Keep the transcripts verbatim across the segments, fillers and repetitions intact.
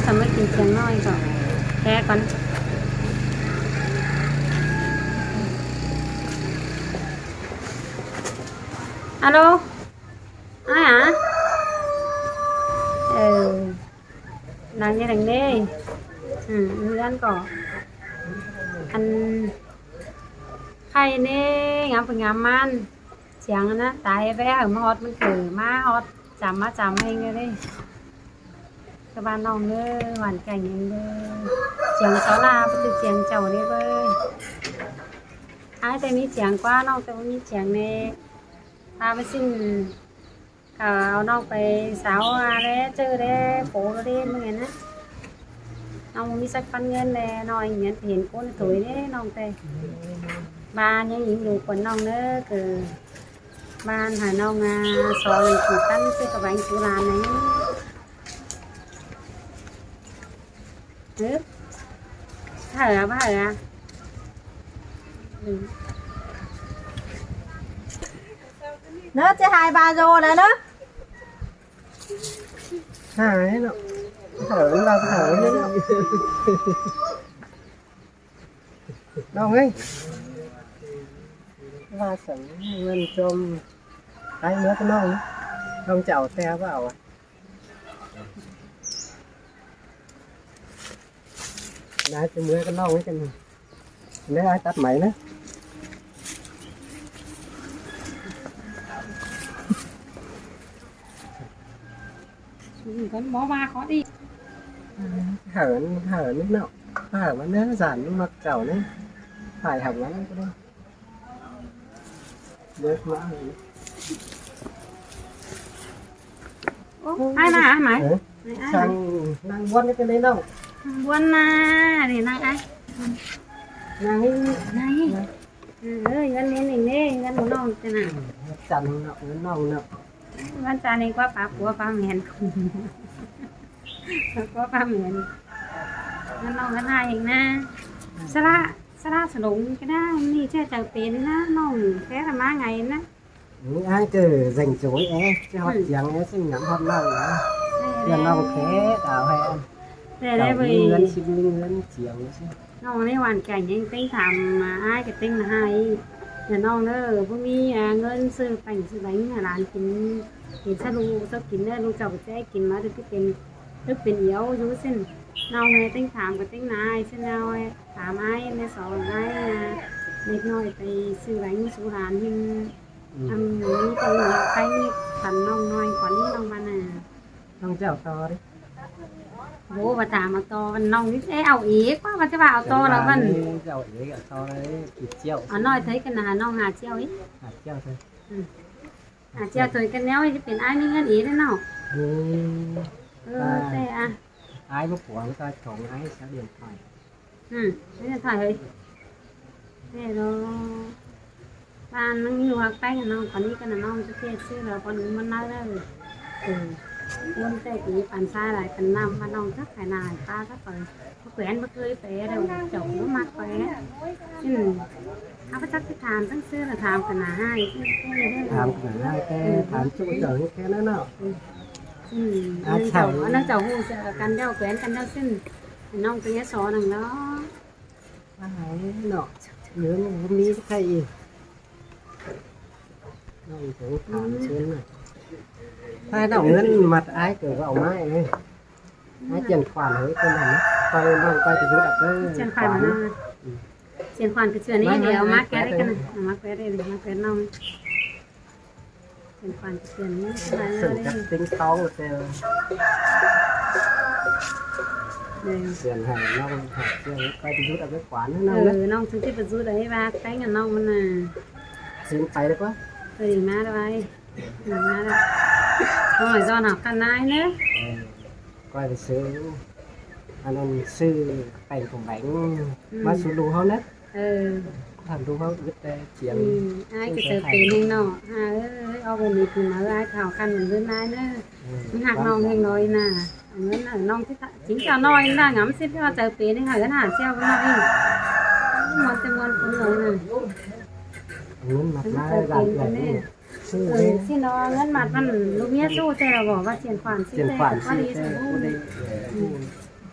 Tắm mới chín chiếng nói có. Thế còn. Alo. Ai hả? Ừ. Đang như đang đi. Ừ, như đang có. Ăn khay nè, ngắm phải ngắm man. Chiếng ná, tai vé hả, mà hót mình cử, mà hót, chăm mà chăm mình đi. Các bạn nòng nơ, hoàn cảnh em nơ. Chiếng xó là, bất cứ chiếng chầu đi bơi. Ai tên mi chiếng qua, nòng tên mi chiếng nè. Ta bơi xin, cả nòng phải sáu à, đấy, chứ đấy, phố nó đi, mình nghe nè. Nòng mi sắc phân ngân nè, nòng anh nhắn tin cô nó tuổi đấy, nòng tên. Ba nhắn nhắn đủ quần nòng nơ, cứ Ban Hà Nông à, xó lăng chú tăn chứ có bánh chú làm này. Ừ. Hở à, bác hở à? Ừ. Nó chứ hai ba rô nữa đó. Hai nó. Hở nó là hở nó. Nòng ơi. Ba sớm ngân chôm. Cái nữa cái nòng. Nòng chảo tè vào à. Nái, cái mưa cái nòng ấy cái này. Nái, ai tắt máy nữa. Con bó ba khó đi. Hở, hở nước nọ. Hở mà nó giản nó mặc cẩu đấy. Phải hỏng lắm cái đó. Nước mắm. Ô, ai mà, ai mà? Hả? Ai, ai mà? Sang năng buôn cái đấy đâu? Buôn mà, để năng ai? Năng ấy. Năng ấy. Ừ, ừ, ngân lên đỉnh đi, ngân một nòng thế nào? Chắn nó, ngân nòng nó. Ngân chắn đi qua phá của phá miền. Qua phá miền. Ngân nòng ngân hai hình na. Sao lạ? Sara sara đống cái đó, nì chứ chả pên na, nòng cái là má ngày na. Những ai cứ rảnh rỗi é, chứ hót chiêng é, chứ ngắm hót nòng é. Để nòng khé, đào hè. Để, để, đào bởi ngân xin linh ngân chiêng chứ. Nòng này hoàn cảnh anh tính thảm mà ai cái tính là hai. Để nòng đó, bố mi, à, ngân sư, bánh sư bánh, à, lán kín, kín sa lu, sa kín, lu chọc cái kín mà được cái kín, tức kín yếu, dú xin. Nòng này tính thảm cái tính là hai, xin nòng này. Tám ai, mẹ sáu ai, à, mệt mỏi phải sư bánh sư hàn nhưng ăn muối phải ngọt cay, khăn nòng nói quản lý nòng bạn à. Nòng chẻo to đi. Bố bà tám mà to, bạn nòng ít, ê, ảo ý quá, mà cái bảo to là bạn. Ảo ý, ảo to đấy, kịp triệu. À, nói thấy cái là nòng hà triệu ý. Hà triệu thôi. Ừ. Hà triệu thôi, cái néo ấy, cái tiền ai mới ngân ý đấy nào. Ừ. Ừ, à. Thế à. Ai mà của người ta chọn ai sẽ điện thoại. Ừ, cái điện thoại ấy. Thế đó. Bạn năng nhiều hoặc tay nó còn đi cái nó nòng cái kia xưa là con cũng muốn nói đó. Ừ. Muốn tay thì bạn sai lại cần năm mà nòng chắc phải là ta chắc phải có quen bất cứ phải đâu chồng nó mắc phải. Ừ. Hả, bất chắc cái thamทั้ng xưa là tham cả nà hai chứ. Tham cả nà hai cái, tham chung chồng như thế nữa nó. Ừ. Ừ. À, năng chồng, năng chồng hù sợ căn đeo quen căn đeo xin. Nòng cái số năng đó. Ai, nó, nhớ nó không nghĩ cái gì. Nó cũng thảm xuyên này. Hai nó ngân mặt ai cứ vào mai này. Ai chuyển khoản hơi cái này. Quay, quay, quay cái rút đặt cái chuyển khoản khoản. Nó. Ừ. Chuyển khoản cái chuyện ấy để mà, mà, mà, mà quét đấy, cái này, mà quét đây, mà quét nòng. Chuyển khoản cái chuyện ấy, cái này. Sửng đây. Chắc tính toán một cái. Đây. Chuyển hàng nòng, hàng triệu, quay cái rút đặt cái khoản nó nòng. Ừ, đấy. Nòng chúng ta phải rút đấy, ba cái nhà nòng mà nè. Xin tay được quá. Ừ, má đây. Hỏi do nào căn nái nữa. Coi lịch sử anh ăn sư bánh cũng bánh. Ừ. Mà sư đủ hơn đấy. Ừ. Thằng đủ hơn biết chiếng. Ừ. Ai cái sư sơ pên hình nọ. À, ơi, ô bồ mịt thì mà ai thảo căn mình với nái nữa. Ừ. Hạt nòng hình nói nè. Ngân ở nòng thì chính cho nói là ngắm xếp cho sơ pên hình hả, hả, treo cái nòng hình. Muốn thì muốn cũng nói nè. Ngân mặt nái sơ pên làm cái này. Sư. Ừ, xin nó ngân mặt văn lúc nhé, sư thế là bỏ vào chuyển khoản, sư. Chuyển khoản, sư thế là có đi, sư. Có đi. Ừ.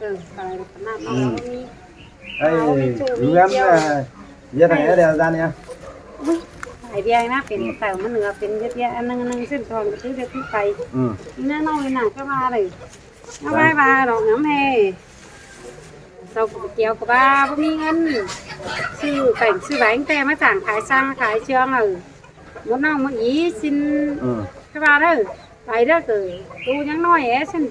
Ơ, phải là cái nạp nó. Ừ. Không có mi. Ê, không có mi chủ, dú mi ngắn chiêu. Là viết này, đeo ra nè. Ui, phải đi anh á, pên, ừ, tao mà nửa pên viết viết ăn nâng nâng xin thòn cái thứ viết thứ phải. Ừ. Nó nói nè, cái ba này. Nó, vâng, ba ba đó ngắm hè. Sau cái kéo của ba có mi ngân. Sư cảnh sư bánh te mới thẳng thái sang thái trương ở. Một năm một ý xin. Ừ. Cái ba đó. Phải đó, cứ tu nhắn nói é xin.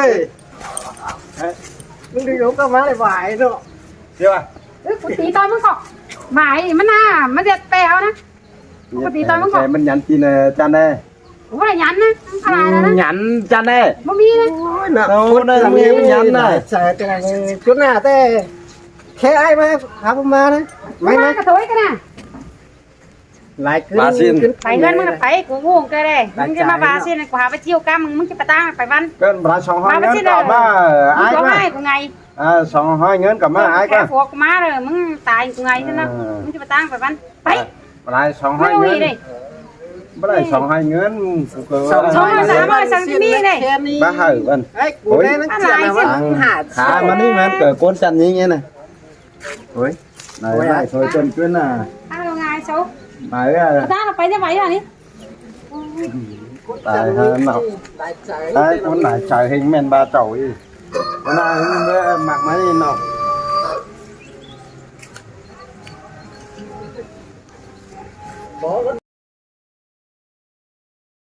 ơi. Ê. Mưng đừng có má lại vải đâu. Chưa? Ơ, ꞌcọ ti ꞌtoi ꞌmứng ꞌcọ. Vải ꞌmắn ꞌnạ, ꞌmắn ꞌdệt pẻo ꞌnạ. ꞌCọ ti ꞌtoi ꞌmứng ꞌcọ. Xe ꞌmắn nhắn tin, ơ, ꞌchăn ꞌnị. ꞌCọ ꞌva ꞌnặn nhắn ꞌnạ. Ưm, ꞌcọ ꞌva ꞌnặn. Nhắn ꞌchăn ꞌnị. ꞌMắn ꞌmí ꞌnạ. Âu, ꞌnặn ꞌmắn nhắn ꞌnạ. Lai sai ꞌtẹ ꞌnặn, ơ, ꞌchua ꞌnạ ꞌtẹ. Khe ai ꞌmá, hák ꞌmá ꞌnạ. ꞌMá, ꞌmá. ꞌMá ꞌcọ thôi ꞌcọ ꞌnạ. Lai ꞌcứn, ꞌva ꞌsịn. ꞌCứn pay ꞌngớn ꞌmắn ꞌcọ pay, ꞌcọ ꞌngung ꞌcọ ꞌlẹo. ꞌMắn ꞌcọ ꞌmá ꞌva ꞌsịn, ꞌcọ hák ꞌva ꞌchịu cá, ꞌmắn, ꞌmắn ꞌchí ꞌva ꞌtáng pay ꞌvắn. ꞌCọ ꞌva song ꞌhọi ꞌngớn ꞌcọ ꞌmá, ơ, ai ꞌmá. ꞌCọ ꞌva ꞌcọ ꞌngai. Ơ, song ꞌhọi ꞌngớn ꞌcọ ꞌmá, ai ꞌmá. Khe ꞌquạk ꞌmá ꞌlẹo, ꞌmắn tai ꞌcọ ꞌngai ꞌsịn ꞌnạ. Ờ. ꞌMắn ꞌchí ꞌva ꞌtáng pay ꞌvắn. Pay. Ờ, lai song ꞌhọi ꞌngớn. ꞌMá lai song ꞌhọi ꞌngớn, ꞌcọ ꞌcọ. Song ꞌhọi, song ꞌhọi, song ꞌhọi ꞌmí ꞌlẹo. ꞌVa hảư ꞌvắn. Ê, ꞌcọ ꞌlẹo ꞌnặn. Ôi. Ăn lai ꞌsịn. Ăn, hả, ꞌmắn ꞌnị ꞌmắn ꞌcọ ꞌcốn ꞌchăn ꞌnị ꞌnị ꞌnạ. Ôi. Lai, lai thôi ꞌcốn ꞌcốn ꞌnạ. Ăn ꞌngai sâu. Pay ꞌva. ꞌVa ꞌtáng pay ꞌchí pay ꞌva ꞌnị. Tai ha ꞌnọ. Ai, ꞌcốn lai chaư ꞌhêng ꞌmen ꞌva chảu ꞌnị. ꞌCốn lai ꞌhêng ꞌmá ꞌmặc ꞌmá ꞌnị ꞌnọ.